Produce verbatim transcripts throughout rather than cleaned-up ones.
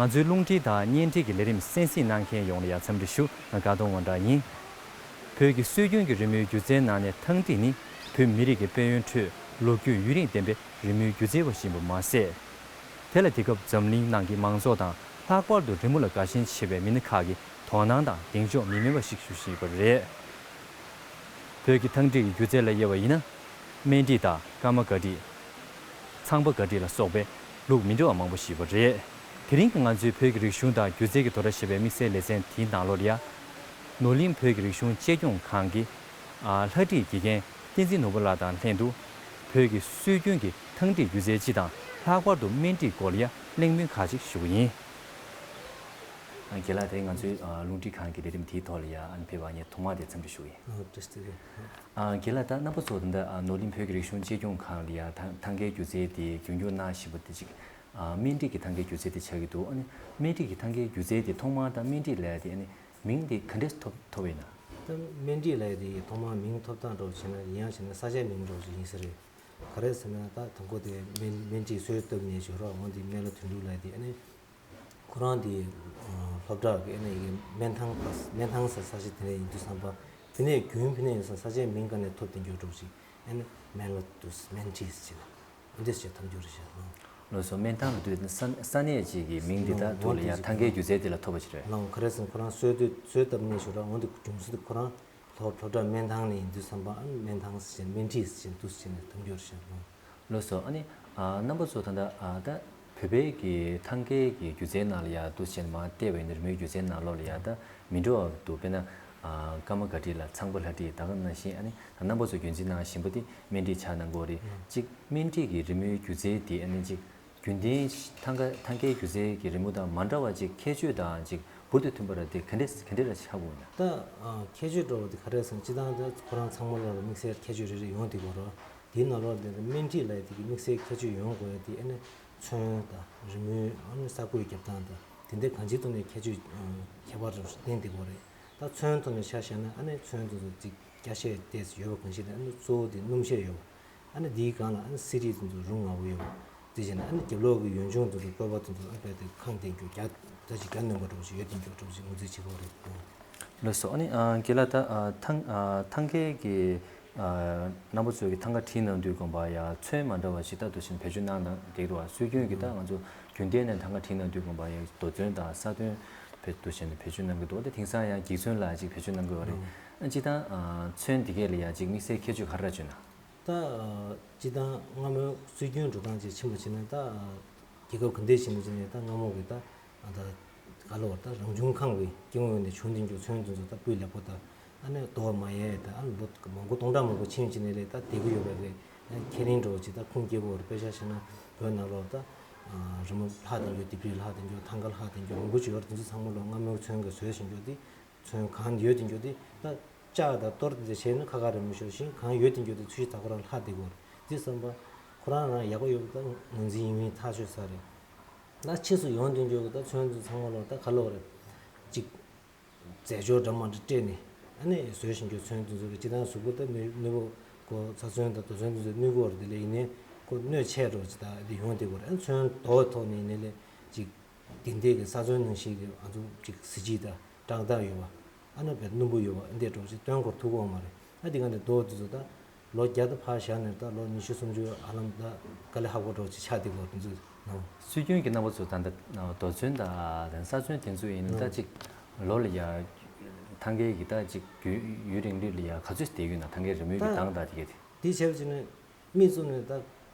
ང་ཚོའི་རླུང་འཕྲིན་དང་བརྙན་འཕྲིན་གྱི་ལས་རིམ་གསན་གཟིགས་གནང་མཁན་ཡོངས་ལ་ཡང་འཚམས་འདྲི་ཞུ། ང་དགའ་གདོང་དབང་གྲགས་ཡིན། བོད་ཀྱི་སྲོལ་རྒྱུན་གྱི་རི་མོའི་སྒྱུ་རྩལ་ནང་ནས་ཐང་ཀྲིག་ནི་བོད་མི་རིགས་ཀྱི་དཔལ་ཡོན་ཁྲོད་ལོ་རྒྱུས་ཡུན་རིང་ལྡན་པའི་རི་མོའི་སྒྱུ་རྩལ་བ་ཞིག་ཡིན་པ་མ་ཟད། དེ་ལ་དེང་སྐབས་འཛམ་གླིང་ནང་གི་མང་ཚོགས་དང་ལྷག་པར་དུ་རི་མོ་ལ་དགའ་ཞེན་ཆེ་བའི་མི་སྣ་ཁག་གིས་དོ་སྣང་དང་གདེང་འཇོག་མི་དམན་པ་ཞིག་ཞུ་བཞིན་ཡོད་པ་རེད། བོད་ཀྱི་ཐང་ཀྲིག་གི་སྒྱུ་རྩལ་ལ་དབྱེ་བ་ཡིན་ན། སྨད་ཀྲིག་དང་ཀརྨ་གྷ་ཀྲིག་ཚངས་པ་གྷ་ཀྲིག་ལ་སོགས་པའི་ལུགས་མི་འདྲ་བ་མང་པོ་ཞིག་ཡོད་པ་རེད། དེ་རིང་གི་ང་ཚོའི་བོད་ཀྱི་རིག་གཞུང་དང་སྒྱུ་རྩལ་གྱི་དོ་སྒྲ་ཞེས་པའི་དམིགས་བསལ་ལེ་ཚན་དེའི་ནང་ལོགས་ལ་ཡ། ནོར་གླིང་བོད་ཀྱི་རིག་གཞུང་གཅེས་སྐྱོང་ཁང་གི་ཨ་ལྷ་བྲིས་དགེ་རྒན་བསྟན་འཛིན་ནོར་བུ་ལགས་དང་ལྷན་དུ། བོད་ཀྱི་སྲོལ་རྒྱུན་གྱི་ཐང་ཀྲིག་སྒྱུ་རྩལ་སྤྱི་དང་ལྷག་པར་དུ་སྨད་ཀྲིག་སྐོར་ལ་ཡ་གླེང་མོལ་ཁག་ཅིག་ཞུ་གི་ཡིན། ཨ་རྒན་ལགས། དེ་ང་ཚོའི་ཨ་རླུང་འཕྲིན་ཁང་གི་ལས་རིམ་དེའི་ཐོག་ལ་ཡ་ཨ་ནི་ཕེབས་པ་ངས་ཐོག་མར་དེ་འཚམས་འདྲི་ཞུ་གི་ཡིན། ཨ་བཀྲ་ཤིས་བདེ་ལེགས། ཨ་རྒན་ལགས། ད་རྣམ་པ་ཚོ་ད་ལྟ་ཨ་ནོར་གླིང་བོད་ཀྱི་རིག་གཞུང་གཅེས་སྐྱོང་ཁང་ལ་ཡ་ཐང་ཐང་གའི་སྒྱུ་རྩལ་དེ་རྒྱུན་སྐྱོང་གནང་བཞིན་པ་དེ་ཅིག་ཨ་སྨད་ཀྲིག་གི་ཐང་གའི་སྒྱུ་རྩལ་དེ་ཆགས་ཀྱི་འདུག་ཨ་ནི་སྨད་ཀྲིག་གི་ཐང་གའི་སྒྱུ་རྩལ་དེ་ཐོག་མར་ད་སྨད་ཀྲིག་ལབ་ཡ་དེ་ཨ་ནི་མིང་དེ་ག་འདྲས་ཐོབ་ཐོབ་ཡིན་ན། ད་སྨད་ཀྲིག་ལབ་ཡ་དེ་ཐོག་མར་མིང་ཐོབ་སྟངས་འདྲ་བོ་བྱས་ན། ཡང་བྱས་ན་ས་ཆའི་མིང་འདྲ་བོ་ཅིག་ཡིན་ས་རེད། ག་རེ་ཟེར་ན། ད་དང་པོ་དེ་སྨད་སྨད་ཀྲིག་གསོལ་བཏབ་ནས་བྱོས་རོགས། འོ་དེ་སྨན་བླ་དོན་གྲུབ་ལབ་ཡ་དེ་ཨ་ནི། ཁོ་རང་དེ་སློབ་གྲྭ་གི་ཨ་ནི་ཡི་གེ་སྨན་ཐང་དང་། སྨན་ཐང་ཟེར་ས་ཆ་དེ་ནས་ཡིན་དུས་ཙམ་པ། དེ་ནས་རྒྱུན་ཕན་ནས་ཡོད་ས་ས་ཆའི་མིང་ག་ནས་ཐོབ་དེ་འགྱོ་འགྲོ་ཅིག་ཨ་ནི་སྨན་བླ་དུ་སྨན་ཁྲིད་ཟེར་ན་འདི་ཟེར་ཐམས་ཅད་རེད་ཤག་ལགས་སོ། སྨན་ཐང་ལ་དུས་ས་ས་གནས་ཅིག་གི་མིང་འདི་དག་ཏུ་ལ་ཡང་ཐང་གའི་སྒྱུ་རྩལ་དེ་ལ་ཐོབ་པ་ཞིག་རེད། ལགས། ག་རེ་ཟེར་ན་ཁོ་རང་གསོལ་དུས་གསོལ་བཏབ་ནས་ཞུ་ར། འོ་འདི་སྒྲུང་སྲོལ་དེ་ཁོ་རང་སློབ་སློབ་གྲྭ་སྨན་ཐང་ནས་ཡིན་དུས་ཙམ་པ། ཨ་ནི་སྨན་ཐང་ཟེར་སྨན་ཁྲིད་ཟེར་འདུག་ཟེར་ནས་ཐམས་ཅད་རེད་ཤག་ལགས། ལགས་སོ། ཨ་ནི་ཨ་རྣམ་པ་ཚོ་ད་ལྟ་ཨ་ད་བོད་པའི་གི་ཐང་གའི་གི་སྒྱུ་རྩལ་ནང་ལ་ཡ་འདུག་བྱས་ནས་མར་བལྟས་པ་ཡིན་ན། རི་མོའི་སྒྱུ་རྩལ་ནང་ལོགས་ལ་ཡ་ད་མི་འདྲ་བ་འདུག་དཔེར་ན་ཨ་ཀརྨ་གྷ་ཊི་ལ་ཚངས་པ་ལྷ་བྲིས། ད་ག་ནང་བཞིན་ཨ་ནི་ད་རྣམ་པ་ཚོ་རྒྱུན་འཛིན་གནང་བཞིན་པ་དེ་སྨན་བྲིས་ཆགས་གནང་གི་ཡོད་རེད། གཅིག་སྨན་བྲིས་ཀྱི་རི་མོའི་སྒྱུ་རྩལ་དེ་ཨ་ནི་གཅིག་རྒྱུན་ལྡན་ཐང་ག་ཐང་གའི་སྒྱུ་རྩལ་གྱི་རི་མོ་དང་མ་འདྲ་བ་ཅིག་ཁྱད་ཆོས་དང་ཅིག་འབུར་དུ་ཐོན་པ་ར་དེ་ག་འདྲས་ག་འདྲས་ར་ཆགས་དགོས་ན། ད་ཨ་ཁྱད་ཆོས་འདྲ་བོ་དེ་ག་རེ་ཟེར་ན། སྤྱིར་བཏང་ད་ཁོ་རང་ཚང་མ་ལ་དམིགས་བསལ་ཁྱད་ཆོས་རེ་རེ་ཡོང་བསྡད་ཀྱི་ཡོད་རེད། དེའི་ནང་ལོགས་དེ་སྨན་བྲིས་ལབ་ཡ་དེ་གི་དམིགས་བསལ་ཁྱད་ཆོས་ཡོང་དགོས་ཡ་དེ་ཨ་ནི་ཚོན་དང་རི་མོའི་ཨ་ནི་ས་བརྐོས་རྒྱབ་སྟངས་དང་དེ་འདྲའི་གང་ཅིའི་ཐོག་ནས་ཁྱད་ཆོས་ཨ་ཁྱད་པར་ལྡན་བསྡད་ཀྱི་ཡོད་རེད། ད་ཚོན་ཐོག་ནས་ཆ་བཞག་ན། ཨ་ནི་ཚོན་དེ་ཚོ་ཅིག་སྐྱ་ཤས་ཏོག་ཙམ་ཡོད་པ་གང་ཞིག་དང་། ཨ་ནི་གཙོ་བོ་དེ་སྣུམ་ཤས་ཡོད་པ། ཨ་ནི་དེའི་སྒང་ལ་ཨ་ནི་གསེར་བྲིས་དེ་ཚོ་རུ་ང་བོ་ཡོད་པ། དེ་བྱས་ན་ཨ་ནི་རྒྱབ་ལོགས་ཀྱི་ཡོན་ཆུང་དེ་ཚོ་བཀོད་པ་དེ་ཚོ་ཨ་ནི་དཔེ་དེ་ཁེངས་བསྡད་རྒྱུ། རྒྱ་ད་ཅིག་རྒྱ་སྣོན་པ་འདྲ་བོ་ཞིག་ཡོད་བསྡད་རྒྱུ་འདྲ་བོ་ཞིག་ངོས་འཛིན་བྱེད་ཀྱི་ཡོད་རེད། ལགས་སོ། ཨ་ནི་ཨ་རྒན་ལགས། ད་ཨ་ཐང་ཨ་ཐང་གའི་གི་ཨ་རྣམ་པ་ཚོས་ཀྱི་ཐང་ག་བྲིས་གནང་དུས་དགོན་པ་ཡ་ཚོན་མ་འདྲ་བ་ཞིག་ད་དུ་བཞིན་བེད་སྤྱོད་གནང་གནང་བསྡད་འདུག་བ། སྲོལ་རྒྱུན་གྱི་ད་ང་ཚོ་རྒྱུན་ལྡན་ནས་ཐང་ག་བྲིས་གནང་དུས་དགོན་པ་ཡ་རྡོ་ཚོན་དང་ས་ཚོན་བེད་དུ་བཞིན་བེད་སྤྱོད་གནང་གི་འདུག་དེ་དེང་སང་ཡང་འགྱིག་ཚོན་ལ་ཅིག་བེད་སྤྱོད་གནང་གི་ཡོད་རེད། ཨ་སྤྱིར་བཏང་ཨ་ཚོན་འདི་གས་ལ་ཡ་ཅིག་དམིགས་བསལ་ཁྱད་ཆོས་ག་རེ་ར་བརྗོད་ན། ད་ཨ་སྤྱིར་བཏང་སྔ་མོའི་སྲོལ་རྒྱུན་འགྲོ་སྟངས་ཅིག་ཕྱིན་པ་བྱས་ན། ད་ཨ་རྒྱལ་ཁབ་ག་འདྲས་ཕྱིན་པ་བྱས་ནས་ད་སྔ་མོ་གི་ད་ཨ་ད་ག་ལ་བར་ད་རང་བྱུང་ཁམས་ཀྱི་སྐྱེ་དངོས་ནས་བྱུང་བསྡད་རྒྱུ་ཚོན་དེ་ཚོ་ད་སྤུས་ལེགས་པོ་དང་། ཨ་ནི་རྡོ་མ་ཡལ་ཡས་དང་། ཨ་ནི་ལོ་མང་པོ་སྟོང་ཕྲག་མང་པོ་ཕྱིན་བྱས་ནས་ལས་ད་བསྡད་ཀྱི་ཡོད་པ་རེད། ཨ་ཁས་ལེན་འདྲ་བོ་ཅིག་ད་ཁུངས་སྐྱེལ་དགོས་རེད། དཔེ་ཆ་བཞག་ན་བོད་ནང་ལོགས་ད་ཨ་རི་མོ་ལྷག་བསྡད་རྒྱུ། ལྡེབས་རིས་ལྷག་བསྡད་རྒྱུ། ཐང་ག་ལྷག་བསྡད་རྒྱུ་མང་པོ་ཅིག་ཡོད་རེད། དེ་ཚོ་ཚང་མ་ལོ་སྔ་མོའི་ཚོན་གྱིས་བཟོས་བཞིན་རྒྱུ་དེ། ཚོན་གང་ཡོད་དེ་འགྱོ་དེ་ད་ལྕགས་དང་གཏོར་དེ་བྱས་ན་ཁ་ཁ་རེད་མི་ཤོར་ཞིང་། གང་ཡོད་དེ་འགྱོ་དེ་ཚུལ་ཞིག་ད་ཁོ་རང་ལྷག་བསྡད་ཀྱི་ཡོད་རེད། དེ་བསམ་པ་ཁོ་རང་རང་ཡག་པོ་ཡོད་པ་ད་ངོས་འཛིན་ཡིན་མིན་ཐག་ཆོད་ས་རེད། ད་ཕྱིས་སུ་ཡོང་དེ་འགྱོ་གི་ད་ཚོན་དེ་ཚང་མ་ལོ་ད་ག་ལོག་རེད། གཅིག་རྫས་སྦྱོར་འདྲ་མ་འདྲ་སྤྲད་ནས་ཨ་ནི་བཟོས་བཞིན་འགྱོ། ཚོན་དེ་ཚོ་གི་སྤྱིར་བཏང་གཟུགས་པོ་ད་གནོད་གནོད་པོ་ཀོ་ས་ཚོན་དང་རྡོ་ཚོན་དེ་ཚོ་གནོད་ཀྱི་ཡོད་རེད། དེ་ལས་ཡིན་ནའི་ཀོ་གནོད་ཆེ་འགྲོ་ཅིག་ད་དེ་ཡོང་བསྡད་ཀྱི་ཡོད་རེད། ཨ་ནི་ཚོན་རྡོ་ཐོག་ནས་ཡིན་ནའི་ལས་གཅིག་དེ་འདྲའི་གི་ས་ཚོན་ནང་བཞིན་གི་ང་ཚོ་ཅིག་གཟི་བརྗིད་དང་བཀྲག་མདངས་ཡོད་པ། ཨ་ནི་བས་སྣུམ་པོ་ཡོད་པ། ཨ་འདྲས་འདྲ་བོ་ཞིག་སྟོན་དགོས་ཐུག་གི་ཡོད་མ་རེད། ཨ་དེ་ག་ནས་རྡོ་དེ་ཚོ་ད་ལོ་བརྒྱ་ད་ཕར་བཞག་ནས་ད་ལོ་ཉི་ཤུ་སུམ་ཅུ་ཧ་ལམ་ད་དཀའ་ལས་ཁག་པོ་འདྲ་བོ་ཞིག་ཆགས་བསྡད་ཀྱི་ཡོད་རེད། དེ་ཚོ་ནང་། སྲོལ་རྒྱུན་གྱི་རྣམ་པ་ཚོ་ད་ལྟ་རྡོ་ཚོན་དང་ས་ཚོན་དེ་ཚོ་ཡིན་ན་ད་ཅིག་ལོ་ལ་ཡ་ཐང་གའི་གི་ད་ཅིག་ཡུན་ཡུན་རིང་ལུས་ལ་ཡ་ག་ཚོད་བསྡད་ཡོད་ན། ཐང་གའི་རི་མོའི་གི་ད་གདངས་དང་དེ་གས་དེ། དེ་བྱས་པ་ཅིག་ནས། མིག་བཙུམ་ནས་ད་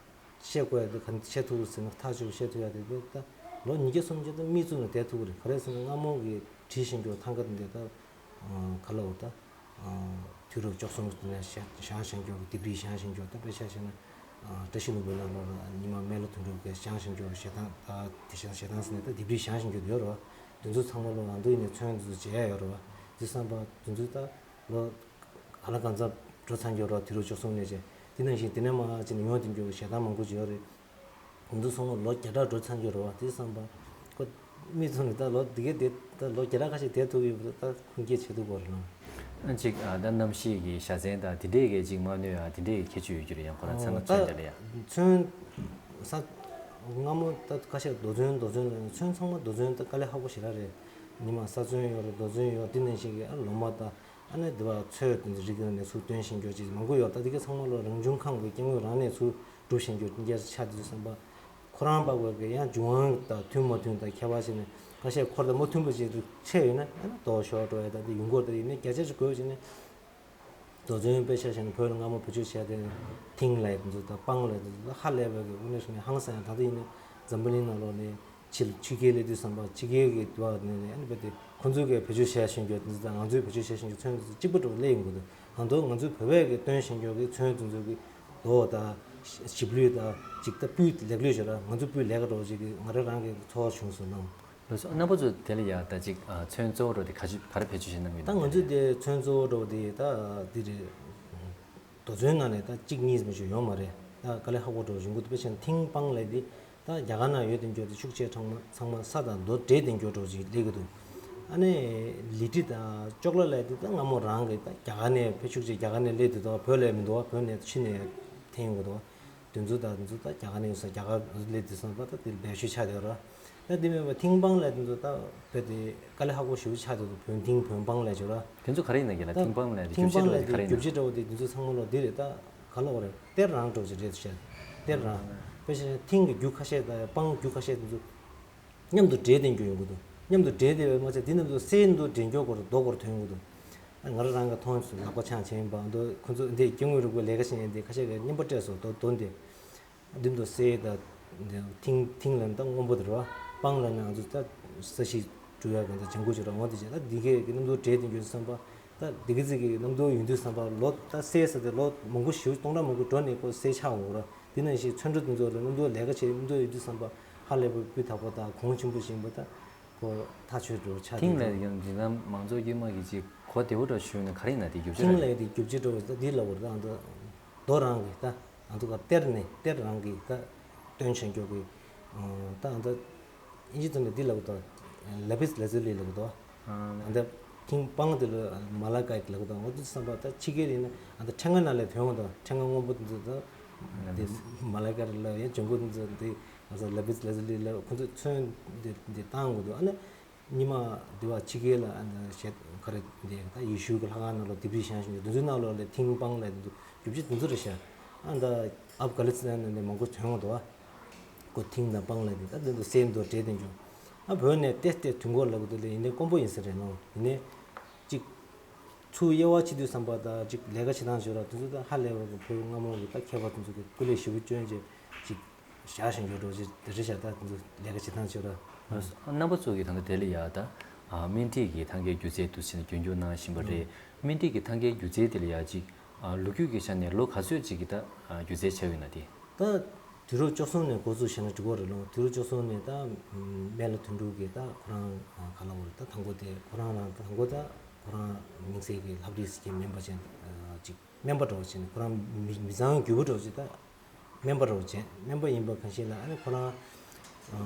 བཤད་དགོས་ཡ་དེ་ག་བཤད་ཐུབ་ཀྱི་རེད་ཟེར་ན། ཐག་ཆོད་བཤད་ཐུབ་ཡ་དེ་དེ་ད་ལོ་ཉིས་བརྒྱ་སུམ་བརྒྱ་ད་མིག་བཙུམ་ནས་བསྡད་ཐུབ་ཀྱི་རེད། ག་རེ་ཟེར་ན་སྔ་མོ་གི་བྲིས་བཞིན་རྒྱུ་ཐང་ག་དེ་འདྲ་ད་ག་ལ་འོ་ད་དུས་རབས་བཅུ་གསུམ་དེ་ནས་བཞེངས་བཞེངས་བཞིན་རྒྱུ། ལྡེབས་རིས་བཞེངས་བཞིན་རྒྱུ། ད་དཔེ་ཆ་བཞག་ན་བཀྲ་ཤིས་ལྷུན་པོའི་ནང་ལོགས་ལ་ཉི་མ་སྨན་བླ་དོན་གྲུབ་ཀྱིས་བཞེངས་བཞིན་རྒྱུ། ཞལ་ཐང་ད་དེ་བཞེངས་ཞལ་ཐང་ཟེར་ནས་ད་ལྡེབས་རིས་བཞེངས་བཞིན་རྒྱུ་དེ་ཡོད་རེད་བ། དེ་ཚོ་ཚང་མ་ལོ་ང་ཚོ་ཡིན་ནའི་ཚོན་དེ་ཚོ་མཇལ་ཡ་ཡོད་རེད་བ། དེ་བསམ་པ་དེ་ཚོ་ད་ལོ་ག་ལ་གང་འཚམ་འགྲོ་ཚར་འགྱོ་རོགས། དུས་རབས་བཅུ་གསུམ་ནས་བྱས། དེ་ནང་བཞིན་དེ་ནས་མར་ཅིག་ནས་ཡོང་དེ་འགྱོ་ཞལ་ཐང་མང་པོ་ཅིག་ཡོད་རེད། དེ་ཚོ་ཚང་མ་ལོ་བརྒྱ་ཕྲག་འགྲོ་ཚར་འགྱོ་རོགས། དེ་བསམ་པ་ཁོ་མིག་བཙུམ་ནས་ད་ལོ་འདི་གས་དེ་ད་ལོ་བརྒྱ་ཕྲག་ཁ་ཤས་བསྡད་ཐུབ་ཡོད་པ་ད་ཁུངས་སྐྱེལ་བྱེད་ཐུབ་ཀྱི་རེད་ལགས། ཨ་ཅིག་ཨ་ད་གནམ་གཤིས་ཀྱི་བཞའ་ཚན་དང་དེ་འདྲས་ཀྱི་ཅིག་མ་གནོད་ཨ་དེ་འདྲས་ཀྱི་ཁྱད་ཆོས་ཡོད་རྒྱུ་རེད། ཡང་ཁོ་རང་ཚང་མ་ཚོན་དེ་ལ་ཡ། ཚོན་ས་ སྔ་མོ་ད་ཁ་ཤས་རྡོ་ཚོན་རྡོ་ཚོན་ལ་ཚོན་ཚང་མ་རྡོ་ཚོན་ད་དཀའ་ལས་ཁག་པོ་ཞེ་དྲག་རེད། ཉི་མ་ས་ཚོན་ཡོད་རེད། རྡོ་ཚོན་ཡོད། དེ་ནང་བཞིན་གྱི་ཨ་ལོ་མ་དང་ཨ་ནི་དེ་བ་ཚོས་དེ་ཚོ་རིགས་དེ་ནས་ཚུར་བཏོན་ཤེས་རྒྱུ་ཅིག་མང་པོ་ཡོད། ད་དེ་ག་ཚང་མ་ལོ་རང་བྱུང་ཁམས་ཀྱི་སྐྱེ་དངོས་རང་ནས་ཚུར་སྒྲུབ་ཤེས་རྒྱུ་དེ་འདྲ་ཆགས་དུས་བསམ་པ། ཁོ་རང་པགས་པའི་གི་ཡང་འབྱུང་དབང་དང་མཐུན་མ་མཐུན་དང་ཁྱད་པར་བྱས་ནས་ཁ་ཤས་འཁོར་དང་མ་མཐུན་པ་ཅིག་ཆད་ཡོད་ན་ཨ་ནི་རྡོ་ཤོར་འགྲོ་ཡ། ད་དེ་ཡུལ་སྐོར་དེ་ཡིན་ན་བརྒྱ་ཆ་ཞིག་དགོས་བྱས་ནས། རྡོ་ཚོན་དཔེ་ཆ་བཞག་ན་བོད་ལ་སྔ་མོ་བེད་སྤྱོད་བྱས་ཏེ་ཐིང་ལབ་ཡ་དེ་ཚོ་དང་སྤང་ལབ་ཡ་དེ་ཚོ་ཧ་ལས་པའི་གི་དངོས་གནས་དྲང་གནས་ཧང་སང་ཡ། ད་ལྟ་ཡིན་ན་འཛམ་བུ་གླིང་ནང་ལོགས་ནས་ཕྱི་ཕྱི་རྒྱལ་སླེབས་དུས་བསམ་པ་ཕྱི་རྒྱལ་གི་དུ་བ་ནས་ཨ་ནི་རྦད་དེ་ཁོ་ཚོས་གི་བེད་སྤྱོད་བྱས་བཞིན་རྒྱུ་དེ་ཚོ་དང་ང་ཚོས་བེད་སྤྱོད་བྱས་བཞིན་རྒྱུ་ཚོན་དེ་ཚོ་གཅིག་པ་འདྲ་བོ་སླེབས་ཡོང་གི་འདུག། གང་ལྟར་ང་ཚོའི་བོད་པས་གི་སྟོན་བཞིན་རྒྱུ་གི་ཚོན་དེ་ཚོ་གི་རྡོ་དང་ཞིབ་ལུས་དང་ཅིག་ད་སྤུས་ལེགས་ལོས་བྱོས་ར། ང་ཚོ་སྤུས་ལེགས་འགྲོ་ཅིག་གི་ང་རང་རང་གི་ཚོར་བ་བྱུང་སོང་ནང་། ལགས་སོ། རྣམ་པ་ཚོ་དེ་ལ་ཡ་ད་ཅིག་ཨ་ཚོན་གཙོ་བོ་འགྲོ་དེ་ག་ཅི་ག་རེ་བེད་སྤྱོད་བྱེད་གནང་གི་ད་ཡོད་ང་ཚོས་དེ་ཚོན་གཙོ་བོ་འགྲོ་དེ་ད་འདི་རེད། རྡོ་ཚོན་ནང་ནས་ད་གཅིག་གཉིས་མ་གཏོགས་ཡོད་མ་རེད། ད་དཀའ་ལས་ཁག་པོ་འགྲོ་བཞིན་གྱི་འདུག། དཔེ་བྱས་ན་ཐིང་སྤང་ལབ་དེ་ད་རྒྱ་གར་ནང་ཡོད་དེ་འགྱོ་དེ་ཤུགས་ཆེ་ཚང་མ་ཚང་མ་ས་དང་རྡོ་འདྲེས་དེ་འགྱོ་འགྲོ་ཅིག་སླེབས་ཀྱི་འདུག། ཨ་ནི་ལི་ཁྲི་དང་ཅོག་ལ་ལབ་དེ་ད་སྔ་མོ་རང་གི་ད་རྒྱ་གར་ནས་ཕེབས་ཤུགས་ཆེ་རྒྱ་གར་ནས་སླེབས་དེ་འདུག། བོད་ལ་མི་འདུག་བ། བོད་ནས་ཕྱི་ནས་འཐེན་ཡོང་གི་འདུག་བ། དེ་ཚོ་དང་དེ་ཚོ་ད་རྒྱ་གར་ནས་ཡོང་ས་རྒྱ་གར་སླེབས་དུས་ཙམ་པ་ད་དེ་བེད་སྤྱོད་ཆགས་བསྡད་ཡོད་ར། ད་དེ་མིན་པ་ཐིང་སྤང་ལབ་དེ་ཚོ་ད་རྦད་དེ་དཀའ་ལས་ཁག་པོ་ཞེ་པོ་ཆགས་བསྡད་འདུག། བོན་ཐིང་བོན་སྤང་ལབ་ཀྱི་ར། དེ་ཚོ་ག་རེ་ཡིན་ན་གི་ལ། ད་ཐིང་སྤང་ལབ་དེ་ཐིང་རྒྱུ་ཆ་སྤང་འདྲ་བོ་ལབ་དེ་དེ་ག་རེ་ཡིན་ན། རྒྱུ་ཆ་འདྲ་བོ་དེ་དེ་ཚོ་ཚང་མ་ལོ་དེ་རེད། ད་ག་ལ་འོ་རེད། གཏེར་རང་འདྲ་བོ་ཅིག་རེད་ཤག། གཏེར་རང་། དཔེ་བྱས་ན་ཐིང་གི་རྒྱུ་ཁ་ཤས་དང་སྤང་རྒྱུ་ཁ་ཤས་དེ་ཚོ་མཉམ་དུ་འདྲེས་ཏེ་འགྱོ་ཡོང་གི་འདུག། མཉམ་དུ་འདྲེས་ཏེ་བས་མ་ཚད་དེ་རྣམས་ཚོ་གསེར་མདོག་འདྲེས་འགྱོ་སྐོར་རྡོ་སྐོར་ཐོན་ཡོང་གི་འདུག། ཨ་ང་རང་རང་གི་མཐོང་ཚུལ་ལག་པ་འཆང་བྱས་ཡིན་པ་འདུག། ཁོ་ཚོ་འདི་སྐྱེ་དངོས་རིག་པའི་ལས་ཀ་བྱེད་མཁན་འདི་ཁ་ཤས་ཀྱིས་རྔན་པ་སྤྲད་སོང་། རྡོ་རྡོ་འདི་འདི་མདོག་གསེར་དང་ཐིང་ཐིང་ལ་ནི་ད་སྔོན་པོ་དེ་རེད་བ། སྤང་ལ་ནི་ང་ཚོ་ད་ས་གཞི་བཀྲུ་ཡ་གི་ད་ལྗང་ཁུ་ཅིག་རེད། འོ་དེ་བྱས་ད་འདི་གའི་གི་རྣམ་རྟོག་འདྲེས་ཏེ་འགྱོ་བསམ་པ། ད་འདི་གི་ཚིག་གི་རྣམ་རྟོག་ཡོང་དུས་བསམ་པ་ལོ་ད་གསེར་ཟེར་དེ་ལོ་མང་པོ་ཞིག་སྟོང་ཕྲག་མང་པོ་འགྲོ་ནས་ཁོ་གསེར་ཆགས་འོང་གི་རེད། དེ་ནང་བཞིན་ཚོན་ཁྲ་དེ་ཚོ་ལ་རྣམ་རྟོག་ལས་ཀ་བྱེད་རྣམ་རྟོག་ཡོད་དུས་བསམ་པ་ཧ་ལས་པའི་སྤུས་དག་པོ་དང་གོང་ཆེན་པོ་ཞིག་ཡིན་པ་ད་ཁོ་ཐག་ཆོད་འགྲོ་ཆགས། ཐིང་ལ་ཡང་འཛིན་ལམ་མང་ཚོགས་དཀྱུས་མ་གི་ཅིག་གོ་བདེ་བོ་འདྲ་ཞུས་ན་ག་རེ་ཡིན་ན་དེ་རྒྱུ་ཆ་ཐིང་ལ་ཡང་དེ་རྒྱུ་ཆ་འགྲོ་བ་ད་འདི་ལ་བོར་ད་ཨ་ད་རྡོ་རང་གི་ད་ཨ་ད་ག་གཏེར་ནས་གཏེར་རང་གི་ད་སྟོན་བྱེད་མཁན་གྱི་ད་ཨ་ད་ཨིན་ཇི་ཚོ་ནས་འདི་ལ་བོར་ད་ལ་པིས་ལ་ཛུ་ལི་ལ་བོར་ད། ཨ་ད་ཐིང་སྤང་དེ་ལ་མ་ལ་ཀའི་ལབ་དང་། འོ་དེ་བསམ་པ་ད་ཕྱི་རྒྱལ་ཡིན་ན་ཨ་ད་ཕྲེང་བ་ནང་ལས་ཐོན་འོང་དང་། ཕྲེང་བ་སྔོན་པོ་དེ་ཚོ་ད་དེ་མ་ལ་ཀ་རེད་ལ་ཡང་ལྗང་ཁུ་དེ་ཚོ་དེ་ང་ཚོ་ལ་པིས་ལ་ཛུ་ལི་ལ་ཁོ་ཚོས་ཚོན་དེ་དེ་བཏང་དགོས་འདུག། ཨ་ནི་ཉི་མ་དེ་བ་ཕྱི་རྒྱལ་ལ་ཨ་ནི་ཞེ་ག་རེ་དེ་ད་ཡེ་ཤུ་གི་ལྷ་ཁང་ནང་ལ་ལྡེབས་རིས་བཞེངས་བཞིན་དུ་དེ་ཚོའི་ནང་ལོགས་ལ་ཐིང་སྤང་ལ་དེ་ཚོ་རྒྱུ་ཆ་དེ་ཚོ་རེད་ཤག། ཨ་ད་ཨབ་གྷ་ལི་སི་ཐན་ནས་མང་པོ་ཐོན་འོང་དོ། ཁོ་ཐིང་དང་སྤང་ལ་དེ་ད་དེ་ཚོ་གསེར་མདོག་འདྲེས་དེ་འཇོག། ཨ་བོད་ནས་ཏེ་ཏེ་དུས་འཁོར་ལ་གོ་དེ་ལ་ཡིན་ནའི་དཀོན་པོ་ཡིན་ས་རེད་ནོ། ཡིན་ནའི་ཅིག་ཚུར་དབྱེ་བ་ཕྱེ་དུས་བསམ་པ་དང་ཅིག་ལས་ཀ་བྱེད་སྟངས་བྱོས་ར་དེ་ཚོ་ད་ཧ་ལས་པ་གི་བོད་སྔ་མོ་གི་ད་མཁས་པ་དེ་ཚོ་གི་སྐུ་ལས་ཞེ་པོ་བསྐྱོན་བྱས་ཅིག་བཞག་བཞིན་ཡོད་འགྲོ་ཅིག་དེ་རེད་ཤག། ད་དེ་ཚོ་ལས་ཀ་བྱེད་སྟངས་བྱོས་ར། རྣམ་པ་ཚོ་གི་ད་ལྟ་དེ་ལ་ཡ་ད་ཨ་སྨན་ཁྲིད་ཀྱི་ཐང་གའི་སྒྱུ་རྩལ་དུ་ཕྱིན་ནས་རྒྱུན་འཁྱོངས་གནང་བཞིན་པ་རེད། སྨན་ཁྲིད་ཀྱི་ཐང་གའི་སྒྱུ་རྩལ་དེ་ལ་ཡ་ཅིག་ཨ་ལོ་རྒྱུས་ཀྱི་ཆ་ནས་ལོ་ག་ཚོད་ཅིག་གི་ད་ཨ་སྒྱུ་རྩལ་བྱས་ཡོད་ན་དེ། ད་དུས་རབས་བཅུ་གསུམ་ནས་འགོ་བཙུགས་བྱས་ན་འགྲིག་གི་རེད་ལོ། དུས་རབས་བཅུ་གསུམ་ནས་ད་སྨན་བླ་དོན་གྲུབ་ཀྱིས་ད་ཁོ་རང་ཨ་ག་ལབ་དགོས་རེད། ད་དང་པོ་དེ་ཁོ་རང་རང་ད་དང་པོ་ད་ཁོ་རང་དམིགས་བསལ་གྱི་ལྷ་བྲིས་ཀྱི་སྨན་པ་ཅན་ཨ་ཅིག་སྨན་པ་འདྲ་བོ་བྱས་ནས་ཁོ་རང་མི་མི་ཚང་རྒྱུ་བོ་འདྲ་བོ་ཅིག་ད་སྨན་པ་འདྲ་བོ་བྱས། སྨན་པ་ཡིན་པ་གང་ཞིག་ལ་ཨ་ནི་ཁོ་རང་ཨ་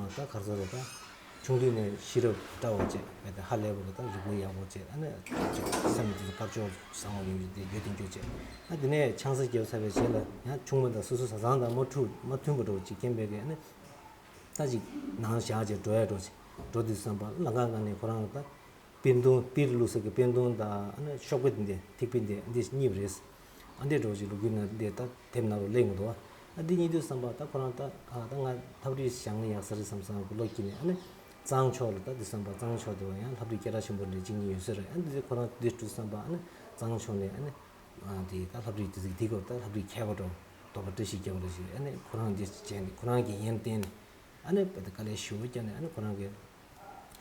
ད་ག་རེ་ཟེར་རེད། ད་ཆུང་དུས་ནས་ཤེས་རབ་བཀྲ་བ་བྱས། བས་ད་ཧ་ལས་པ་གི་ད་རིག་པ་ཡག་པོ་བྱས། ཨ་ནི་ཅིག་སེམས་དེ་དཀར་ཕྱོགས་བཟང་བ་ཡོང་རྒྱུ་དེ་ཡོད་དེ་འགྱོ་བྱས། ཨ་དེ་ནས་ཆང་ས་བརྒྱབ་ཚར་བའི་རྗེས་ལ་ཡང་ཆུང་མ་དང་སོ་སོ་བཟའ་ཚང་དང་མ་འཁྲུག་མ་མཐུན་པ་འདྲ་བོ་ཅིག་རྐྱེན་པས་གི་ཨ་ནི་ད་ཅིག་ནང་བཞག་བྱས་འགྲོ་ཡ་འགྲོ་བྱས། འགྲོ་དུས་བསམ་པ་ལམ་ཁ་སྒང་ནས་ཁོ་རང་ད་པིར་དུང་པིར་བླུགས་ས་གི་པིར་དུང་དང་ཨ་ནི་ཤོག་བུ་འདི་ཐིགས་པ་འདི་འདི་གཉིས་རེད། ཨ་འདི་འདྲ་བོ་ཅིག་ལོ་རྒྱུས་ནང་འདི་ད་དེབ་ནང་ལ་སླེབས་མི་འདུག། ཨ་འདི་གཉིས་དུས་བསམ་པ་ད་ཁོ་རང་ད་ཨ་ད་ང་ལྷ་བྲིས་སྦྱང་ཡག་ས་རེད་བསམ་བསམ་གི་བློ་སྐྱེས་ནས། ཨ་ནི་གཙང་ཕྱོགས་ལ་ད་འདི་བསམ་པ་གཙང་ཕྱོགས་དེ་བ་ཡང་ལྷ་བྲིས་སྐད་གྲགས་ཆེན་པོ་འདྲ་གཅིག་གཉིས་ཡོད་ས་རེད། ཨ་འདི་ཁོ་རང་འདི་འགྲོ་བསམ་པ་ཨ་ནི་གཙང་ཕྱོགས་ནས་ཨ་ནི་ཨ་འདི་ད་ལྷ་བྲིས་འདི་འདི་སྐབས་ད་ལྷ་བྲིས་མཁས་པ་འདྲ་བོ་དོགས་པ་བཀྲ་ཤིས་རྒྱལ་པོ་འདྲ་ཞིག་ཨ་ནི་ཁོ་རང་འདི་བྱས་ནས་ཁོ་རང་གི་ཡོན་ཏན་ནས་ཨ་ནི་བ་ད་དཀའ་ལས་ཞེ་པོ་བརྒྱབ་ནས་ཨ་ནི་ཁོ་རང་གི་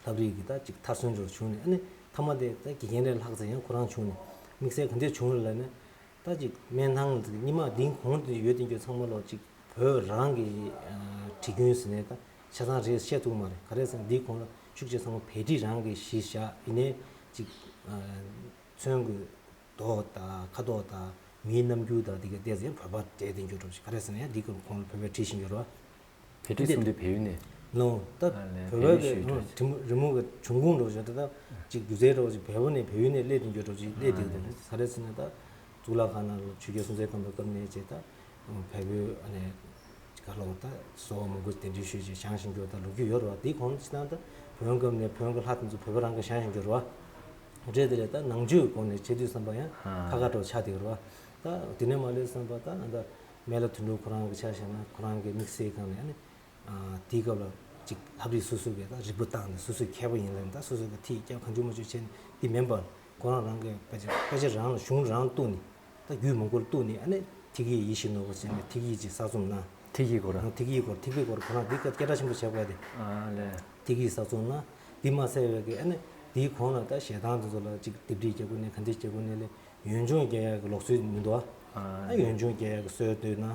ལྷ་བྲིས་ཀྱི་ད་ཅིག་མཐར་སོན་འདྲ་བོ་བྱུང་ནས། ཨ་ནི་མཐའ་མ་དེ་ད་དགེ་རྒན་རེ་ལྷག་ཙམ་ཡང་ཁོ་རང་བྱུང་ནས་དམིགས་བསལ་ག་འདྲས་བྱུང་རེད་ལབ་ན། ད་ཅིག་སྨན་ཐང་ཉི་མ་འདིའི་གོང་དུ་ཡོད་དེ་འགྱོ་ཚང་མ་ལོ་ཅིག་བོད་རང་གི་ཨ་བྲིས་རྒྱུན་ཟེར་ནས་ད་ཆ་ཚང་རེད་བཤད་ཐུབ་མ་རེད། ག་རེ་ཟེར་ན་འདིའི་གོང་ལ་ཤུགས་ཆེ་ཚང་མ་བོད་བྲིས་རང་གི་གཞི་བཞག་ཡིན་ནའི་ཅིག་ཨ་ཚོན་གྱི་མདོག་དང་ཁ་དོག་དང་མིའི་རྣམ་འགྱུར་དང་དེ་ག་བལྟས་ཚེ་ཡང་བོད་པ་འདྲ་དེ་འགྱོ་འགྲོ་ཞིག། ག་རེ་ཟེར་ན་ཡང་འདིའི་གོང་ལ་བོད་པས་བྲིས་བཞིན་ཡོད་རེད་བ། བོད་བྲིས་གསུམ་དེ་བལ་ཡུལ་ནས། ལོ་ད་ཨ་ལས་བོད་པའི་བལ་ཡུལ་ཞུས་འགྲོ། རི་མོ་རི་མོ་གི་བྱུང་ཁུངས་འགྲོ་བྱས་ད་ད་ཅིག་སྒྱུ་རྩལ་འགྲོ་ཅིག་བལ་པོ་ནས་བལ་ཡུལ་ནས་སླེབས་དེ་འགྱོ་འགྲོ་ཅིག་སླེབས་དེ་འདུག། ག་རེ་ཟེར་ན་ད་གཙུག་ལག་ཁང་ནང་ལ་ཆོས་རྒྱལ་སྲོང་བཙན་སྒམ་པོའི་སྐབས་ནས་བྱས་ད་བལ་པོའི་ཨ་ནས་ ག་ལོ་ད་སོ་བ་མང་པོ་གདན་འདྲེན་ཞུས་ཅིག་བཞེངས་བཞིན་འགྱོ་ད་ལོ་རྒྱུས་ཡོད་རེད་བ། དེའི་གོང་ཕྱི་ནང་ད་བོན་སྐབས་ནས་བོན་གྱི་ལྷ་དེ་ཚོ་བོད་པ་རང་གི་བཞེངས་བཞིན་འགྱོ་རེད་བ། རེད་དེ་ལས་ད་ནང་ཆོས་སྒོ་ནས་བྱེད་དུས་བསམ་པ་ཡང་ཁ་ཁ་འགྲོ་ཆགས་བསྡད་ཡོད་རེད་བ། ད་དེ་ནས་མ་ལས་བསམ་པ་ད་ད་སྨན་བླ་དོན་གྲུབ་ཁོ་རང་གི་ཆ་བཞག་ན་ཁོ་རང་གི་དམིགས་བསལ་སྒང་ནས་ཨ་ནི། དེའི་སྐབས་ལ་ཅིག་ལྷ་བྲིས་སོ་སོ་གིས་ད་རིལ་བུ་བཏགས་ནས་སོ་སོའི་མཁས་པ་ཡིན་ལབ་ནས་ད་སོ་སོ་གིས་ཐིག་རྒྱག་གང་བྱུང་མ་བྱུང་བྱས་ནས་འདི་མིན་པར་ཁོ་རང་རང་གི་དཔེ་ཆ་དཔེ་ཆ་རང་ལ་གཞུང་རང་བཏུགས་ནས་ད་རྒྱུད་མང་པོར་བཏུགས་ནས་ཨ་ནི་ཐིག་གི་ཡིད་བཞིན་ནོར་བུ་ཟེར་ནས་ཐིག་གི་ཅིག་གསར་རྩོམ་གནང་། ཐིག་གི་སྐོར། ཐིག་གི་སྐོར་ཐིག་པའི་སྐོར་ཁོ་རང་འདི་སྐད་སྐད་གྲགས་ཆེན་པོ་བྱས་པ་དེ། ཨ་ལས། ཐིག་གི་གསར་རྩོམ་གནང་། འདི་མ་ཟད་པའི་གི་ཨ་ནི་འདིའི་གོང་ལ་ད་ཞལ་ཐང་དེ་ཚོ་ལ་ཅིག་ལྡེབས་བྲིས་རྒྱག་དགོས་ནས་ག་འདྲ་བྱེད་དགོས་ནས་ལས། ཡོན་ཆུང་རྒྱག་ཡག་གི་ལུགས་སྲོལ་མི་འདུག་ཨ། ཨ་ཡོན་ཆུང་རྒྱག་ཡག་གི་སྲོལ་བཏོད་ན།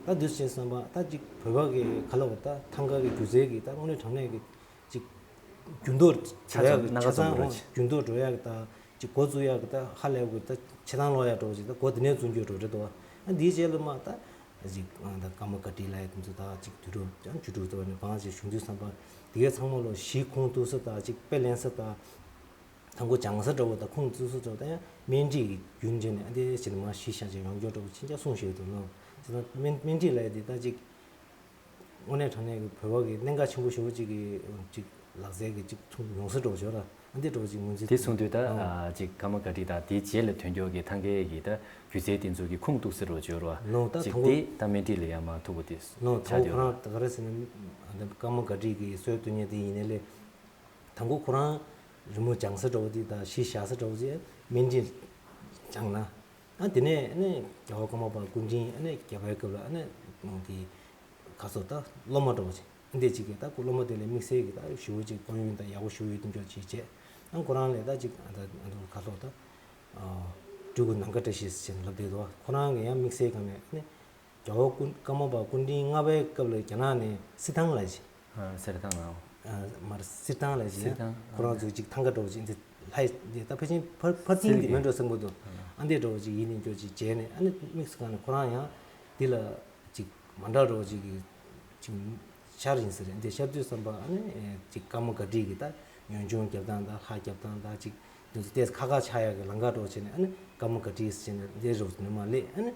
ད་འདི་བྱས་བསམ་པ་ད་ཅིག་བོད་པ་གི་ག་ལ་བ་ད་ཐང་ག་གི་སྒྱུ་རྩལ་གི་ད་དངོས་གནས་དྲང་གནས་གི་ཅིག་འགྱུར་ལྡོག་འགྲོ་ཡག་གི་ཆ་ཚང་འགྱུར་ལྡོག་འགྲོ་ཡག་གི་ད་ཅིག་འགོ་བཙུགས་ཡག་གི་ད་ཧ་ལས་གི་ད་ཆ་ཚང་ལོག་ཡག་འགྲོ་ཅིག་ད་འགོ་དེ་ནས་བཙུགས་རྒྱུ་འགྲོ་རེད་འདུག་ཨ། འདིའི་རྗེས་ལ་མ་ད་ཅིག་ད་ཀརྨ་སྒར་བྲིས་ལབ་ཡག་དེ་ཚོ་ད་ཅིག་དུས་རབས་ཀྱང་བཅུ་དྲུག་ཙམ་ནས་བང་ཅིག་བྱུང་དུས་བསམ་པ་དེ་གའི་ཚང་མ་ལོ་གཞི་ཁུངས་གཏུགས་ས་ད་ཅིག་དཔེ་ལེན་ས་ད། དང་པོ་སྦྱང་ས་འདྲ་བོ་དང་ཁུངས་བཙུན་ས་འདྲ་བོ་དང་ཡང་སྨན་ཁྲིད་ཀྱི་རྒྱུན་བྱས་ནས་ཨ་འདི་བྱས་ནས་མ་གཞི་བཞག་བྱས་ཡོང་རྒྱུ་འདྲ་བོ་ཅི་འདྲ་གསུངས་བཞག་འདུག་ལོ། བྱས་ཙང་སྨན་སྨན་ཁྲིད་ལབ་ཡ་འདི་ད་ཅིག་དངོས་གནས་དྲང་གནས་ཀྱི་བོད་པ་གི་གནད་འགག་ཆེན་པོ་ཞེ་པོ་ཅིག་གི་ཅིག་ལག་རྩལ་གྱི་ཅིག་ཐུག་ཡོང་ས་འདྲ་བོ་བྱོས་ར་ཨ་འདི་འདྲ་བོ་ཅིག་ངོས་འཛིན་དེ་གསུངས་དུས་ད་ཨ་ཅིག་ཀརྨ་སྒར་བྲིས་དང་དེའི་རྗེས་ལ་ཐོན་རྒྱུ་གི་ཐང་གའི་གི་ད་སྒྱུ་རྩལ་དེ་ཚོ་གི་ཁུངས་གཏུགས་ས་འདྲ་བོ་བྱོས་ར་ལོ་ད་ཅིག་དང་པོ་དེ་ད་སྨན་ཁྲིད་ལ་ཡ་མ་ཐུག་པ་དེ་ལོ་ཆགས་དང་པོ་ཁོ་རང་ད་ག་རེ་ཟེར་ན་ཀརྨ་སྒར་བྲིས་ཀྱི་སྲོལ་བཏོད་མཁན་དེ་ཡིན་ནའི་ལས། དང་པོ་ཁོ་རང་རི་མོ་སྦྱང་ས་འདྲ་བོ་དེ་དང་གཞི་བཞག་ས་འདྲ་བོ་དེ་སྨན་ཁྲིད་སྦྱངས་ན། ཨ་དེ་ནས་ཨ་ནི་རྒྱལ་བ་ཀརྨ་པ་སྐུ་ཕྲེང་ཨ་ནི་བརྒྱད་པའི་སྐབས་ལ་ཨ་ནི་དེ་ག་ཚོད་ད་སློབ་མ་འདྲ་བོ་ཅིག་ཨ་འདི་ཅིག་གིས་ད་ཁོ་སློབ་མ་དེ་ལས་དམིགས་བསལ་གྱི་ད་ཞེ་པོ་ཅིག་དཔལ་ཡོན་དང་ཡག་པོ་ཞེ་པོ་ཡོད་དུས་འགྱོ་ཅིག་བྱས། ཨ་ཁོ་རང་ལས་ད་ཅིག་ཨ་ད་ཨ་ད་ག་ཚོད་ད་སྤྲུལ་སྐུ་ནམ་མཁའ་བཀྲ་ཤིས་ཟེར་ནས་ལབ་བསྡད་འདུག་ཁོ་རང་གི་ཡང་དམིགས་བསལ་སྒང་ནས་ཨ་ནི། རྒྱལ་བ་ཀུན་ཀརྨ་པ་སྐུ་ཕྲེང་ལྔ་པའི་སྐབས་ལ་རྒྱ་ནག་ནས་སི་ཐང་ལབ་ཅིག་ཨ་གསེར་ཐང་ལ། ཨ་མར་སི་ཐང་ལབ་ཅིག་སི་ཐང་ཁོ་རང་ཚོ་ཅིག་ཐང་ག་འདྲ་བོ་ཅིག་འདི་ལྷ་ཡི་འདི་ད་ཕལ་ཆེར་ཕར་ཕར་ཐིང་འདི་མིན་འགྲོ་བསམ་གི་འདུག་ཨ་འདི་འདྲ་བོ་ཅིག་ཡིན་ནས་འགྱོ་ཅིག་བྱས་ནས་ཨ་ནི་དམིགས་སུ་བཀར་ནས་ཁོ་རང་ཡང་འདི་ལ་ཅིག་མ་འདྲ་འདྲ་བོ་ཅིག་གི་ཅིག་ཤར་ཡིན་ས་རེད། འདི་ཤར་དུས་བསམ་པ་ཨ་ནི་ཅིག་ཀརྨ་སྒར་བྲིས་ཀྱི་ད་ཡོན་ཆུང་རྒྱབ་སྟངས་ད་ལྷ་རྒྱབ་སྟངས་ད་ཅིག་འདི་ཚོ་ཏོག་ཙམ་ཁ་ཁ་ཆགས་ཡག་གི་ལམ་ཁ་འདྲ་བོ་བྱས་ནས་ཨ་ནི་ཀརྨ་སྒར་བྲིས་ཟེར་ནས་འདི་རུ་ནི་མ་སླེབས་ཨ་ནི།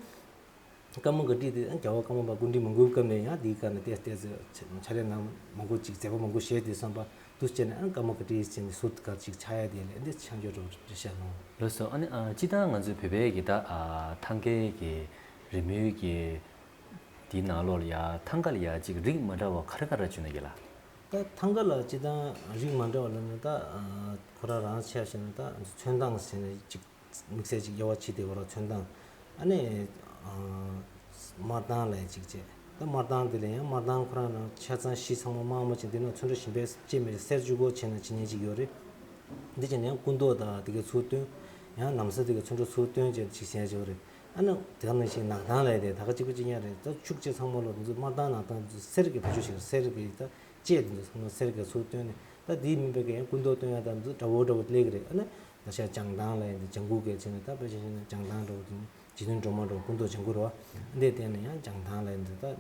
ཀརྨ་སྒར་བྲིས་དེ་རྒྱལ་བ་ཀརྨ་པ་སྐུ་ཕྲེང་མང་པོའི་སྐབས་ནས་ཡང་དེའི་སྐབས་ནས་ཏོག་ཙམ་ཕྱག་ལས་གནང་མང་པོ་ཅིག་མཛད་པ་མང་པོ་བཞེས་དུས་བསམ་པ་འདུ་བྱས་ནས་ཨ་ཀརྨ་སྒར་བྲིས་ཟེར་ནས་ཟུར་དུ་ག་ཅིག་ཆགས་ཡ་དེ་ལས་འདི་ཆགས་འགྱོ་འགྲོ་རེད་ཤག་ལོ། ལགས་སོ། ཨ་ནི་ཨ་སྤྱིར་བཏང་ང་ཚོའི་བོད་པའི་གི་ད་ཨ་ཐང་གའི་གི་རི་མོའི་གི་དེའི་ནང་ལོགས་ལ་ཡ་ཐང་ག་ལ་ཡ་ཅིག་རིགས་མ་འདྲ་བ་ག་རེ་ག་རེ་བྱུང་ན་གི་ལ། ད་ཐང་ག་ལ་སྤྱིར་བཏང་རིགས་མ་འདྲ་བ་ལབ་ན་ད་ཨ་ཁོ་རང་རང་ཆ་བཞག་ན་ད་ཚོན་མདངས་ཟེར་ནས་ཅིག་དམིགས་བསལ་ཅིག་དབྱེ་བ་ཕྱེ་བསྡད་ཡོད་རེད། ཚོན་མདངས་ཨ་ནི་ཨ་དམར་མདངས་ལབ་ཅིག་བྱས། ད་དམར་མདངས་དེ་ལ་ཡང་དམར་མདངས་ཁོ་རང་རང་ཆ་ཚང་གཞི་ཚང་མ་དམར་མོ་བྱས། འདི་ན་ཚོན་ཁྲ་གཞན་པ་ཅིག་མེད། སེར་གཅིག་པོ་བྱས་ན་བྱེད་མཁན་ཅིག་ཡོད་རེད། འདི་བྱས་ན་ཡང་སྐུ་མདོག་དང་དེ་གའི་ཚུར་སྟོན། ཡང་ན་བཟའ་དེ་གའི་ཚོན་ཁྲ་ཚུར་སྟོན་བྱས་ཅིག་བྱས་ཡོད་རེད། ཨ་ནི་དེ་ག་ནང་བཞིན་ནག་མདངས་ལབ་དེ་ད་ག་གཅིག་པ་གཅིག་རྐྱང་རེད། ད་ཕྱུགས་ཆེ་ཚང་མ་ལོ་དེ་ཚོ་དམར་མདངས་ནག་མདངས་དེ་ཚོ་སེར་གྱི་བེད་སྤྱོད་བྱེད་རེད། སེར་གྱི་ད་ལྕེ་དེ་ཚོ་ཚང་མ་སེར་གྱི་ཚུར་སྟོན་ནས། ད་དེའི་མིན་པའི་གི་ཡང་སྐུ་མདོག་སྟོན་ཡ་དང་དེ་ཚོ་འདྲ་བོ་འདྲ་བོ་སླེབས་ཀྱི་རེད། ཨ་ནི་ད་ཤ་ལྗང་མདངས་ལབ་ཡ་དེ་ལྗང་གུ་གལ་ཆེ་ནས་ད་དཔེ་ཆ་བཞག་ན་ལྗང་མདངས་འདྲ་བོ་དེ་ནི་རྗེ་བཙུན་སྒྲོལ་མ་འདྲ་བོ་སྐུ་མདོག་ལྗང་གུ་རེད་བ། འདི་བལྟས་ན་ཡང་ལྗང་མདངས་ལབ་ཡ་དེ་ད་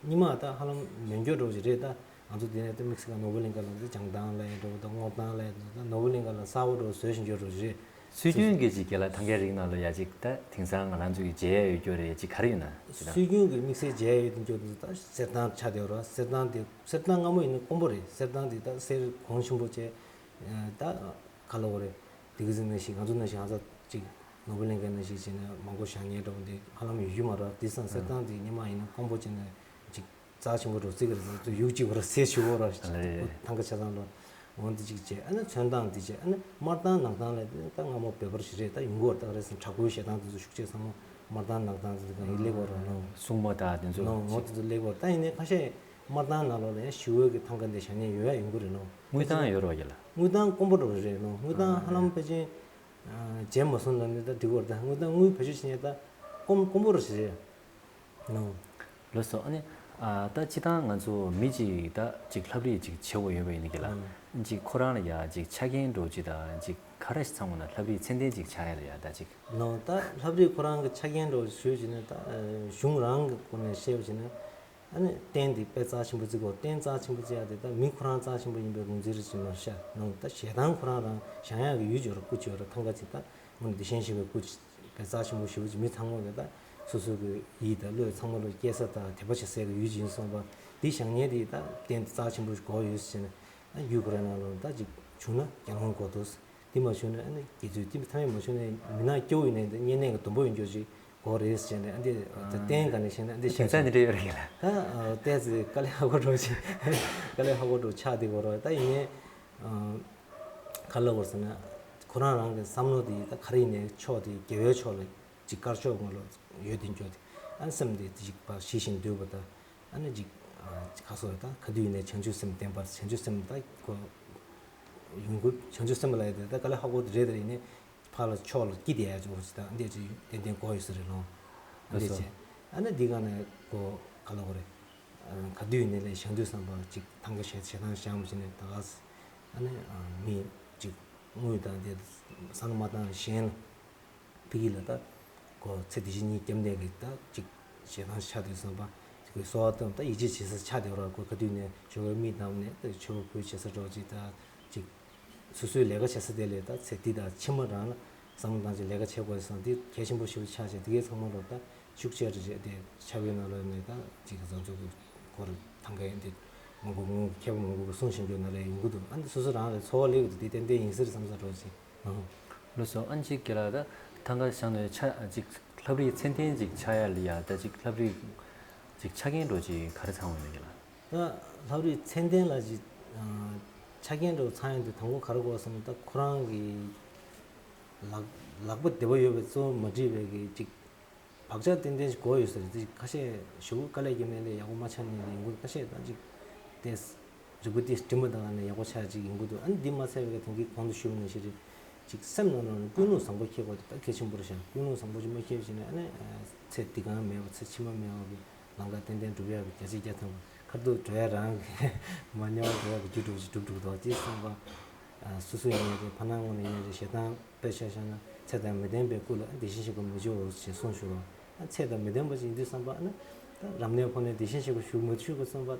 སྔོན་མ་ད་ཧ་ལམ་མེད་འགྱོ་འདྲ་བོ་ཞིག་རེད། ད་ང་ཚོ་དེ་ནས་ད་དམིགས་བསལ་ག་ནོར་བུ་གླིང་ག་ལ་ད་ལྗང་མདངས་ལབ་ཡ་འདྲ་བོ་ད་སྔོ་མདངས་ལབ་ཡ་འདྲ་བོ་ད་ནོར་བུ་གླིང་ག་ལ་གསར་པ་འདྲ་བོ་བཟོས་བཞིན་འགྱོ་འདྲ་བོ་ཞིག་རེད། སྲོལ་རྒྱུན་གྱི་ཅིག་ག་ལ་ཐང་གའི་རིགས་ནང་ལ་ཡ་ཅིག་ད་དེང་སང་ང་རང་ཚོ་གི་མཇལ་ཡ་ཡོད་རྒྱུ་རེད། ཅིག་ག་རེ་ཡོད་ན་ཅིག་ད། སྲོལ་རྒྱུན་གྱི་དམིགས་བསལ་མཇལ་ཡ་ཡོད་དུ་འགྱོ་དུས་ད་གསེར་མདངས་ཆགས་བསྡད་ཡོད་རེད་བ། གསེར་མདངས་དེ་གསེར་མདངས་སྔ་མོ་ཡིན་ན་དཀོན་པོ་རེད། གསེར་མདངས་དེ་ད་གསེར་གོང་ཆེན་པོ་བྱས་ད་ག་ལ་འོ་རེད། དེ་གི་ཟིན་ན་ཞིག་ང་ཚོ་ན་ཞིག་ཧང་སང་ཅིག་ནོར་བུ་གླིང་ག་ན་ཞིག་བྱས་ན་མང་པོ་བཞག་ཉེ་འགྲོ་འདི་ཧ་ལམ་ཡོད་རྒྱུ་མ་རེད་བ། དེ་སང་གསེར་མདངས་དེ་སྔོན་མ་ཡིན་ན་དཀོན་པོ་བྱས་ན་ཅིག་རྩ་ཆེན་པོ་རུ་བརྩི་གི་རེད། ཡུག་གཅིག་པ་རུ་སེ་ཆུ་བོ་ར་ཐང་ག་ཆ་ཚང་ལོ་འོང་དེ་ཅིག་བྱས། ཨ་ནི་ཚོན་མདངས་དེ་བྱས། ཨ་ནི་དམར་མདངས་ནག་མདངས་ལ་དེ་ད་སྔ་མོ་བོད་པར་ཞིག་རེད། ད་ཡོང་གི་ཡོད་རེད། ད་ག་རེ་ཟེར་ན་དྲག་པོའི་ཞལ་ཐང་དེ་ཚོ་ཤུགས་ཆེ་ཚང་མ་དམར་མདངས་ནག་མདངས་དེ་ཚོ་གང་ཡིན་སླེབས་པ་རེད་ནོ། སྲུང་མ་དང་དེ་ཚོ་ནོ་ངོ་དེ་ཚོ་སླེབས་པ་རེད། ད་ཡིན་ནའི་ཁ་ཤས་དམར་མདངས་ནང་ལོགས་ལ་ཡང་ཞི་བའི་གི་ཐང་ག་འདི་བཞག་ཉེན་ཡོད་ཡ་ཡོང་གི་རེད་ནོ། དངུལ་མདངས་ཡོད་རེད་བ་ཡ་ལ། དངུལ་མདངས་དཀོན་པོ་འགྲོ་གི་རེད་ནོ། དངུལ་མདངས་ཧ་ལམ་ཕལ་ཆེར་བྱས་མ་སོང་ལ་ནི་ད་འགྲིག་གི་རེད། ད་དངུལ་མདངས་དངུལ་བེད་སྤྱོད་བྱེད་ཉེན་ད་དཀོན་དཀོན་པོ་རེད་ཟེར་ནོ། ལགས་སོ། ཨ་ནི་ཨ་ད་སྤྱིར་བཏང་ང་ཚོ་མི་གཅིག་ད་ཅིག་ལྷ་བྲིས་ཅིག་བྱེད་དགོས་ཡོད་པ་ཡིན་ན་གི་ལ། ཨང་། ཅིག་ཁོ་རང་ལ་ཡ་ཅིག་ཆ་རྐྱེན་འདྲ་ཅིག་དང་ཅིག་ག་རེ་ཞིག་ཚང་དགོས་ན་ལྷ་བྲིས་ཚད་ལྡན་ཅིག་ཆགས་ཡ་ལ་ཡ་ད་ཅིག་ནོ། ད་ལྷ་བྲིས་ཁོ་རང་གི་ཆ་རྐྱེན་འདྲ་ཞུས་བྱས་ན་ད་གཞུང་རང་གི་སྒོ་ནས་བཤད་པ་བྱས་ན། ཨ་ནི་རྟེན་འདི་དཔེ་རྩ་ཆེན་པོ་བརྩི་དགོས། རྟེན་རྩ་ཆེན་པོ་བརྩི་ཡ་དེ་ད་མི་ཁོ་རང་རྩ་ཆེན་པོ་ཡིན་པའི་ངོས་འཛིན་རེ་བྱེད་མ་ཤག་ནོ། ད་ཞལ་ཐང་ཁོ་རང་རང་བཞེངས་ཡག་གི་ཡུལ་ཅིག་ཡོད་རེད། སྐུ་ཅིག་ཡོད་རེད། ཐང་ག་ཅིག་ད་ངོ་ནས་བདེ་ཆེན་ཞིག་པའི་སྐུ་ཅིག་དཔེ་རྩ་ཆེན་པོ་ཞེ་པོ་ཅིག་མི་ཚང་མ་གི་ད་ སོ་སོ་གི་ཡིད་དང་བློ་ཚང་མ་ལ་སྐྱེ་ས་དང་དད་པ་བྱེད་སའི་གི་ཡུལ་ཅིག་ཡིན་སོང་པ། འདི་བཞེངས་མཁན་དེ་ད་རྟེན་རྩ་ཆེན་པོ་ཞིག་དགོས་ཡོད་ཟེར་ནས། ཨ་ཡུལ་ཁོ་རའི་ནང་ལ་ད་ཅིག་བྱུང་ན་རྒྱལ་དབང་དགོས་འདུག། འདི་མ་བྱུང་ན་ཨ་ནི་དགེ་ཚུལ་འདི་ཐ་མ་མ་བྱུང་ན་མི་ནག་སྐྱོ་བོ་ཡིན་ནའི་འདི་བསྙེན་གནས་ཀྱི་སྡོམ་པ་ཡོད་རྒྱུ་ཅིག་དགོས་རེད་ཟེར་ནས། ཨ་འདི་ད་རྟེན་ག་ནས་བཞེངས་ན་ཨ་འདི་དེ་བཞེངས་ཚར་ནས་འདྲ་ཡོད་རེད་ལ། ད་ཨ་ཏོག་ཙམ་དཀའ་ལས་ཁག་པོ་འདྲ་ཅིག་དཀའ་ལས་ཁག་པོ་འདྲ་ཆགས་བསྡད་ཡོད་རེད། ད་ཡིན་ནའི་ཨ་ག་ལབ་དགོས་ཟེར་ན། ཁོ་རང་རང་གི་བསམ་བློ་དེ་ད་ག་རེ་ཡིན་ནའི་ཕྱོགས་དེ་དགེ་བའི་ཕྱོགས་ལ་ཅིག་དཀར་ཕྱོགས་ངོ་ལ་ཡོད་དེ་འགྱོ་དེ། ཨ་ནི་སེམས་དེ་ཅིག་ཕར་ཞི་ཞིང་དུལ་བ་དང་། ཨ་ནི་ཅིག་ཨ་ཁ་སོ་ད་ག་དུས་ཡིན་ནའི་བྱང་ཆུབ་སེམས་ལྡན་པར། བྱང་ཆུབ་སེམས་ད་གོ་ཡོང་དགོས། བྱང་ཆུབ་སེམས་ལ་ཡོད་དེ་ད་དཀའ་ལས་ཁག་པོ་དེ་རེད། དེ་ཡིན་ནའི་ཕར་ལ་ཕྱོགས་ལ་སྐྱིད་དེ་ཡ་ཅིག་འོ་ཅིག་ད་འདི་ཅིག་ཏན་ཏན་དགོས་ཡོད་ས་རེད་ལོ། ཨ་འདི་ལགས་སོ། བྱས། ཨ་ནི་འདི་ག་ནས་གོ་ག་ལ་གོ་རེད། ཨ་ག་དུས་ཡིན་ནའི་ལས་བཞེངས་དུས་བསམ་པ་ཅིག་ཐང་ག་བཞེས་བཞེས་སྟངས་བཞེངས་པ་བྱས་ནས་ད་ག་ས། ཨ་ནི་ཨ་མི་ཅིག་དངུལ་དང་དེ་བསམ་བློ་མ་བཏང་གཞན་ལ། ཕ་གི་ལ་ད་གོ་ཚེ་འདི་ཕྱི་གཉིས་སྐྱབས་གནས་ཀྱི་ད་ཅིག་བཞེས་སྟངས་ཆགས་དུས་བསམ་པ། ཅིག་གི་གསོལ་བ་བཏབ་ད་ཡིད་ཆེས་བྱེད་ས་ཆགས་བསྡད་རོགས། གོ་ག་དུས་ནས་ཇོ་བོའི་མིག་བསྡམས་ནས་ད་ཆོས་པ་བོད་བྱེད་ས་འགྲོ་ཅིག་ད་ཅིག་སོ་སོའི་ལས་ཀ་བྱེད་ས་དེ་ལས་ད་ཚེ་འདི་དང་ཕྱི་མ་རང་ལ་བསམ་བློ་བཏང་ཅིག་ལས་ཀ་བྱེད་དགོས་སོང་། འདི་གལ་ཆེན་པོ་ཞེ་པོ་ཆགས་བྱས། དེ་གའི་ཚང་མ་ལོ་ད་ཤུགས་ཆེ་རུ་བྱས་ཏེ་ཆབ་ཡོལ་ནང་ལོགས་ནས་ད་ཅིག་གི་བཟོ་ཚོགས་ཀྱི་སྐོར་ཐང་ག་ཡིན་ཏེ་མང་པོ་ངོ་མཁས་པ་མང་པོ་གི་གསུང་བཞིན་རྒྱུ་ནང་ལ་ཡོང་གི་འདུག། ཨ་འདི་སོ་སོ་རང་ལ་ཚོར་བ་སླེབས་ཀྱི་འདུག། འདི་ཏན་ཏན་ཡིན་ཟེར་བསམ་ས་འགྲོ་ཅིག། ཨང་། ལགས་སོ། ཨ་ཅིག་རྒན་ལགས་ད་ཐང་ག་བཞེངས་ནས་ཆ་ཅིག་ལྷ་བྲིས་ཚད་ལྡན་ཅིག་ཆགས་ཡ་ལ་ཡ་ད་ཅིག་ལྷ་བྲིས་ཅིག་ཆ་རྐྱེན་འགྲོ་ཅིག་ག་རེ་ཚང་བ་ཡོད་རྒན་ལགས། ད་ལྷ་བྲིས་ཚད་ལྡན་ལ་ཅིག་ཨ་ཆ་རྐྱེན་འགྲོ་ཚང་ཡ་འདི་དང་པོ་ག་རེ་དགོས་སམ། ད་ཁོ་རང་གི་ལག་ལག་པ་བདེ་བོ་ཡོད་པའི་གཙོ་བོ་མ་བྲིས་པའི་གི་ཅིག་བག་ཆགས་ཏན་ཏན་ཞིག་དགོས་ཡོད་ས་རེད། ཅིག་ཁ་ཤས་ཞེ་པོ་དཀའ་ལས་བརྒྱབ་ནས་ལས་ཡག་པོ་མ་ཆགས་ནས་ལས་ཡོང་གི་ཁ་ཤས་ད་ཅིག་ཏེས་རིག་པ་ཏེས་སྒྲིམ་པ་དང་ནས་ཡག་པོ་ཆགས་ཅིག་ཡོང་གི་འདུག། ཨ་ནི་འདི་མ་ཚད་པའི་གི་དེང་གི་གོང་དུ་ཞུས་པ་ནང་བཞིན་རེད། ཅིག་སེམས་ནང་ལ་ནི་ཀུན་སློང་བཟང་པོ་འཁྱེར་དགོས་དེ་ད་གལ་ཆེན་པོ་རེད་ཤག། ཀུན་སློང་བཟང་པོ་ཅིག་མ་འཁྱེར་བ་ཞིག་ནས་ཨ་ནི་ཚེ་འདི་གང་མེད་པ་ཚེ་ཕྱི་མ་མེད་པ་གི་ལམ་ཁ་ཏན་ཏན་སྒྲུབ་ཡག་གི་བརྒྱ་ཆ་བརྒྱ་ཐམ་པ་ཁ་ཐུག་འགྲོ་ཡ་རང་གི་མ་ཉམས་པ་འགྲོ་ཡག་གི་རྒྱུ་འགྲུབ་ཅིག་སྒྲུབ་འགྲོ་གི་འདུག། ཅེས་བསམ་པ། ཨ་སོ་སོ་ཡིན་ནའི་རེད། ཕ་ནང་ངོས་ནས་ཡིན་ནའི་རེད། ཞེ་སྡང་དཔེ་ཆ་བཞག་ན་ཚེ་དང་མི་ལྡན་པའི་སྐུ་ལ་དེ་བཞིན་གཤེགས་པ་མི་བཞུགས་འོ་ཞེས་གསུངས་ཞུ་རོགས། ཨ་ཚེ་དང་མི་ལྡན་པ་ཞིག་ཡིན་དུས་བསམ་པ་ཨ་ན་ད་རབ་གནས་ཕོག་ནས་དེ་བཞིན་གཤེགས་པ་བཞུགས་མི་བཞུགས་པ་བསམ་པ། ད་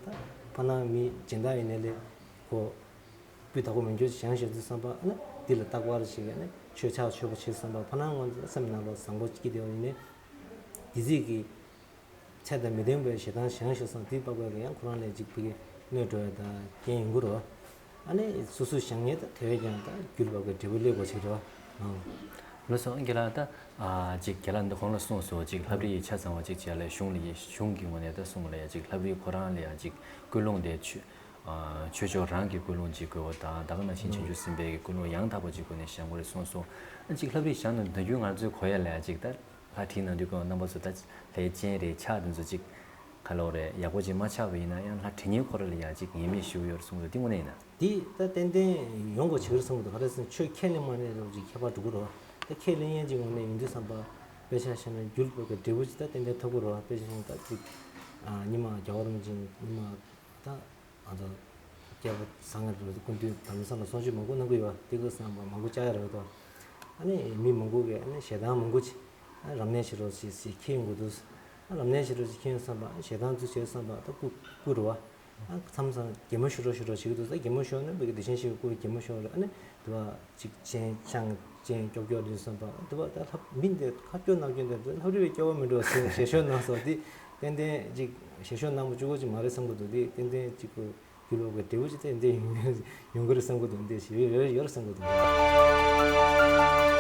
ཕ་ནང་མི་སྦྱིན་བདག་ཡིན་ནའི་ལས་གོ་སྤུས་དག་པོ་མི་འགྱུར་བཞེངས་ཞེས་དུས་བསམ་པ་ཨ་ན་འདི་ལ་རྟག་པར་ཞིག་ཨ་ནི་ཆོས་ཕྱག་མཆོད་པ་བྱེད་བསམ་པ། ཕ་ནང་ངོས་ནས་སེམས་ནང་ལ་བཟང་པོ་སྐྱིད་དེ་བ་ཡིན་ནའི་དེ་ཚིག་གི་ཚེ་དང་མི་ལྡན་པའི་ཞེ་སྡང་བཞེངས་ཞེས་སོང་། དེའི་པགས་པའི་ཡང་ཁོ་རང་ལས་ཅིག་ཕ་གི་གནོད་འགྲོ་བའི་ད་རྐྱེན་ཡོང་གི་རེད། ཨ་ནི་སོ་སོའི་བཞེངས་མཁན་ད་དེ་བས་ཀྱང་ད་རྒྱུད་པ་གི་འབྲས་བུ་སླེབས་པ་ཞིག་རེད། ཨང་། ལགས་སོ། རྒན་ལགས་ད་ཨ་ཅིག་རྒན་ལགས་འདི་གོང་ལ་གསུངས་སོང་། ཅིག་ལྷ་བྲིས་ཆ་ཚང་བ་ཅིག་བྱས་ལ་གཞུང་ལ་གཞུང་གི་ངོས་ནས་ད་གསུངས་ལ་ཡ་ཅིག་ལྷ་བྲིས་ཁོ་རང་ལ་ཡ་ཅིག་ཀུན་སློང་དེ་ཆོས་ཨ་ཆོས་ཕྱོགས་རང་གི་ཀུན་སློང་ཅིག་དགོས་པ་དང་ད་ག་ནང་བཞིན་བྱང་ཆུབ་སེམས་དཔའི་གི་ཀུན་སློང་ཡང་དག་པ་ཅིག་སྒོ་ནས་བཞེངས་དགོས་རེད་གསུངས་སོང་། ཨ་ཅིག་ལྷ་བྲིས་བཞེངས་ན་ད་རྒྱུན་ང་ཚོའི་གོ་ཡ་ལ་ཡ་ཅིག་ད། ལྷ་བྲིས་གནང་དུས་ཀྱང་རྣམ་པ་ཚོ་ད་ལྷའི་སྤྱན་རེད། ཕྱག་དེ་ཚོ་ཅིག་ག་ལོག་རེད། ཡག་པོ་ཅིག་མ་ཆགས་པ་ཡིན་ན་ཡང་ལྷ་བྲིས་མཁན་ཁོ་ར་ལ་ཡ་ཅིག་ངེས་མེད་ཞུ་ཡོད་གསུངས་འདུག། འདི་དངོས་གནས་ཡིན་ན། འདི་ད་ཏན་ཏན་ཡོང་དགོས་བྱེད་ཀྱི་རེད་བསམ་གྱི་འདུག། ག་རེ་ཟེར་ན་ཆོས་ཁས་ལེན་མ་ལེན་རེད་ཅིག་ཁྱད་པར་འགྲོ་གི་རེད། ད་ཁས་ལེན་ཡན་ཅིག་ངོས་ནས་ཡིན་དུས་བསམ་པ་དཔེ་ཆ་བཞག་ན་རྒྱུད་པ་གི་འབྲས་བུ་ཅིག་ད་ཏན་ཏན་ཐོབ་ཀྱི་རེད། དཔེ་ཆ་བཞག་ན་ད་ཅིག་ཨ་ཉི་མ་རྒྱལ་བ་རིན་པོ་ཆེ་ཉི་མ་ད། ང་ཚོ་སྐྱེས་བུ་བཟང་ངན་རེད། སྐུ་མདུན་དམ་ས་ལ་གསུང་ཆོས་མང་པོ་གནང་གི་ཡོད། དེ་གི་བསམ་པ་མང་པོ་བཅར་ཡ་རེད་དོ། ཨ་ནི་མི་མང་པོ་གིས་ཨ་ནི་ཞེ་སྡང་མང་པོ་ཅིག་ཨ་རབ་གནས་བྱེད་རོགས་ཞེས་ཞེས་ཁྱེར་ཡོང་གི་འདུག། ཨ་རབ་གནས་བྱེད་རོགས་ཞེས་ཁྱེར་ཡོང་བསམ་པ་ཨ་ཞེ་སྡང་ཚོ་བྱེད་བསམ་པ་ད་སྐུ་སྐུ་རེད་བ། ཨ་མཚམས་མཚམས་གད་མོ་ཤོར་རོགས་ཤོར་རོགས་བྱེད་ཀྱི་འདུག། ད་གད་མོ་ཤོར་ན་བོད་ཀྱི་བདེ་ཆེན་ཞིག་སྐུ་གི་གད་མོ་ཤོར་རེད། ཨ་ནི་དེ་བ་ཅིག་སྤྱན་ཤང་སྤྱན་ཀྱོག་ཀྱོག་རེད་བསམ་པ་དེ་བ་ད་ལྷ་མི་འདི་ཁ་སྐྱོ་ནག་སྐྱོ་འདི་ལྷ་རི་བའི་སྐྱོ་བ་མི་འགྲོ་ཟེར་ཞེ་ཤོར་གནང་སོགས་འདི། ཏན་ཏན་ཅིག་ཞེ་ཤོར་གནང་པོ་གཅིག་པོ་ཅིག་མ་རེད་བསམ་གི་འདུག། དེ་ཏན་ཏན་ཅིག་གི་རྒྱུ་ལོག་གི་འབྲས་བུ་ཅིག་ཏན་ཏན་ཡོང་ཡོང་གི་རེད་བསམ་གི་འདུག། འདི་ཞེ་ཡོད་ཡོད་རེད་བསམ་གི་འདུག།